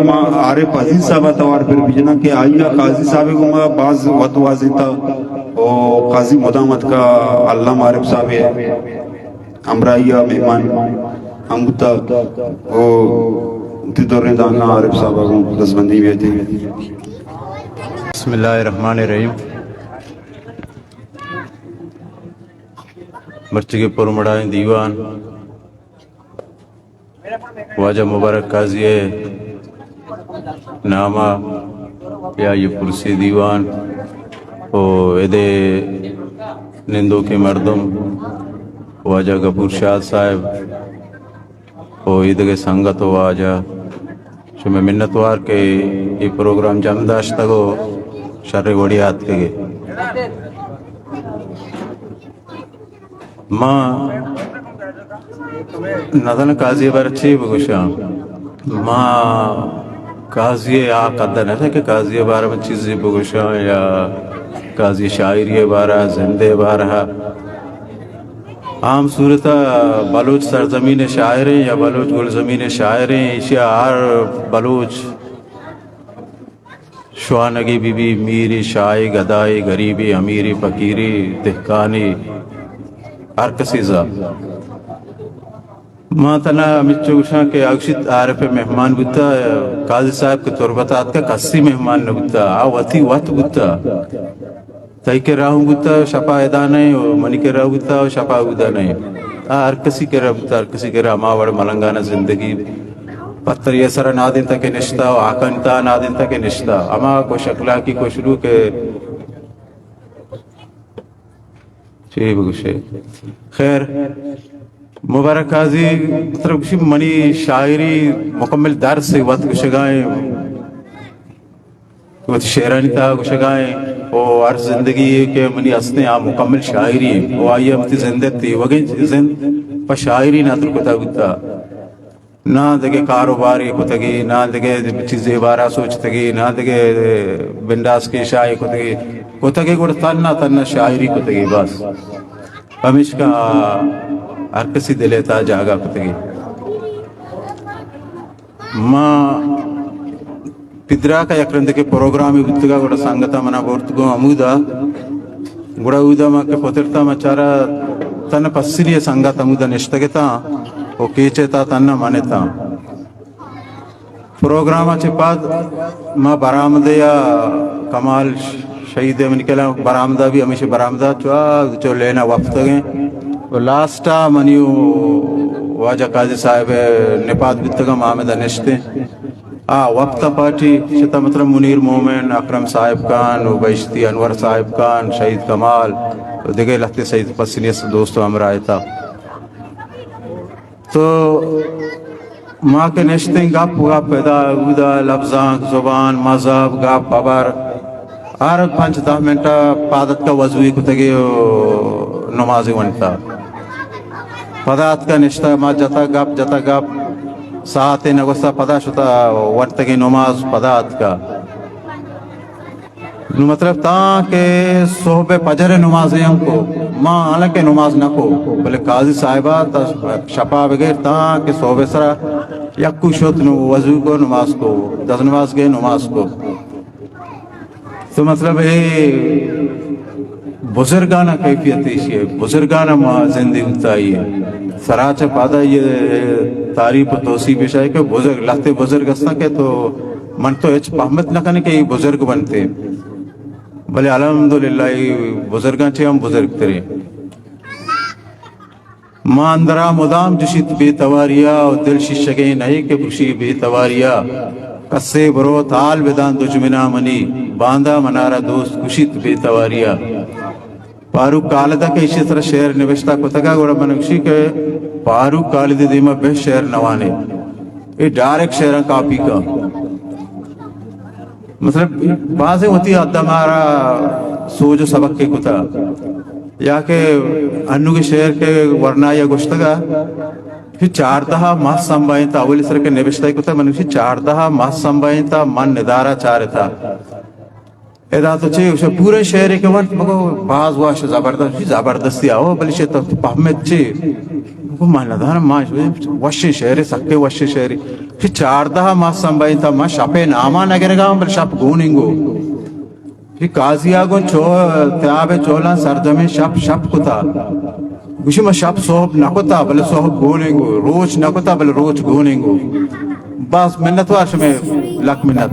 ما عارف عزیز صاحب ءَ توار پر بجناں کہ آئی ءَ قاضی صاحب ءَ گوں ما باز وت وازینتا، او قاضی مدام اتکا، علامہ عارف صاحب ءِ ہمراہی ءَ مہمان ہم بوتا، او وتی دریں دانکاں عارف صاحب ءَ گوں دزبندی بیت۔ بسم اللہ الرحمن الرحیم۔ مرچیگیں پرمڑاہیں دیوان، واجہ مبارک قاضی ءِ نام ءَ یا یہ پرسی دیوان، او ادے نندوکیں مردم، واجہ غفور شاد صاحب، او ایدگہ سنگت و واجہ، شمئے منتوار کہ اے پروگرام جم داشتگ و شریں وڑے آتکگے۔ ما نزاناں قاضی ءِ بارہ چی بگوشاں۔ ما قاضی ءِ آ قد ءَ نہ کہ قاضی ءِ بارہ ءَ من چیزے بگوشاں یا قاضی ءِ شاعری ءِ بارہ ءَ، زند ءِ بارہ ءَ۔ عام صورت ءَ بلوچ سرزمین ءِ شاعریں یا بلوچ گلزمین ءِ شاعریں، ایشی ءَ ہر بلوچ شوانگے بہ بی، میرے، شاہے، گدائے، غریبے، امیرے، فقیرے، دہکانے، ہر کسے زا۔ ما تنا ہمچو گوشاں کہ اگشت عارف ءِ مہمان بوتا، قاضی صاحب کہ تربت ءَ آتکا، کسی مہمان نہ بوتا، آ وتی وت بوتا۔ تئی کرا ہوں بوتا، شپا ادا نئے، و منی کرا بوتا، و شپا اودا نئے۔ آ ہر کسی کرا بوتا، ہر کسی کرا ہما وڑ ملنگانہ زندگی۔ پتری ءِ سرا نادینتا کہ نشتا، و آکانی تہا نادینتا کہ نشتا۔ ہما خوش اخلاقی، خوش روح کہ چے بگوشے۔ خیر، مبارک قاضی، مطلب گوشی منی شاعری مکمل درس ءِ وت گوشگائیں، وتی شعرانی تہا گوشگائیں، او ہر زندگی کہ منی ہستیں آ مکمل شاعری ایں، او آئی ءَ وتی زند ءِ تیوگیں زند پہ شاعری ندر کتا بوتا۔ ناں دگہ کاروبارے کتگی، ناں دگہ چیزے بارا سوچتگی، ناں دگہ بنداز کیشائے کتگی، کتگی گڑا تنا تنا شاعری کتگی بس۔ پمیشکا ہر کسی دل ءِ تہا جاگہ کتگی۔ ما پدراک ءَ یک رندے کہ پروگرامے بوتگ ءَ، گڑا سنگتاں منا برت گوں ہمودا۔ گڑا اودا ما کہ پترتاں، ما چارا تن پسنی ءَ سنگت ہمودا نشتگ اتاں و کیچ ءِ تہا تنا من اتاں۔ پروگرام ءَ چہ پد ما برآمدے ءَ، کمال شہید ءِ منی کلا برآمدہ بی، ہمیشہ برآمدہ چو آ چو لین ءَ وپتگیں و لاسٹ ءَ منی و واجہ قاضی صاحب ءِ نپاد بوتگاں، ما ہمدا نشتیں۔ آ وپت ءَ پارٹی شتا، مطلب منیر مومن، اکرم صاحب خان و بہشتی انور صاحب خان، شہید کمال و دگہ لہتے شہید پسنی است دوست و ہمراہ اتاں۔ تو ما کہ نشتیں گپ گپ ادا اودا لبزانک، زبان، مذہب، گپ ہبر، ہر پنچ دہ منٹ ءَ پاد اتکا وضوے کتگے و نمازے ونتا۔ پدا اتکا نشتا، ما جتا گپ، جتا گپ، ساعتے نگوستا، پدا شتا ونتگے نماز، پدا اتکا۔ نو مطلب تاں کہ صحب فجر نماز ہم کو، ما حالانکہ نماز نہ کو، بلے قاضی صاحبہ تا شپا بغیر تاں کہ صحب سرا یکو شت، نو وضو کو، نماز کو، دز نماز گئے، نماز کو۔ تو مطلب اے بزرگانہ کیفیت ایشی ہے، بزرگانہ ما زندگی بوتا ہے۔ سرا چہ پادا یہ تعریف و توصیف ایشا ہے کہ بزرگ، لہتے بزرگ ہستاں کہ تو من تو ہچ پہمت نہ کنے کہ یہ بزرگ بنتے، بلے الحمدللہ یہ بزرگاں چہ ہم بزرگ ترے۔ ما اندرا مدام جشیت بے تواریا و دل شیشگیں نئے کہ پرشی بے تواریا۔ کسے بروت حال بدان دژمنا منی، باندا منارا دوست کشیت بے تواریا۔ فاروق خالد ءَ کہ ایشی سرا شعر نبشتہ کتگا، گڑا من گوشی کہ فاروق خالد ءِ دیما بہ شعر نوانے۔ اے ڈائریکٹ شعراں کاپی کا۔ مطلب، بازیں وتی حد ءَ مارا سوج و سبق کے کتا۔ یا کہ انوگیں شعر کہ ورنائی ءَ گوشتگا، کہ چاردہ ماہ سمبائیں تا، اولی سر کہ نبشتہ کتا، من گوشی چاردہ ماہ سمبائیں تا، من ندارہ چارتا۔ ادا تو چے، پورے شعرے کہ ونت، مگو باز وش، زبردست، زبردستی آو، بلے چے تو پہمت چے؟ گو من ندارم، ما وشیں شعرے، سکے وشیں شعرے۔ چے چاردہ ما سمبھائیں تا، ما شپے ناما نگرگا، بل شپ گوننگو۔ چے قاضی آ گوں چو، تیاب چولاں سرجمیں شپ شپ کتا۔ گوشی ما شپ سہب نہ کتا، بلے سہب گوننگو، روچ نہ کتا، بلے روچ گوننگو۔ بس منتوار شمے، لک منت۔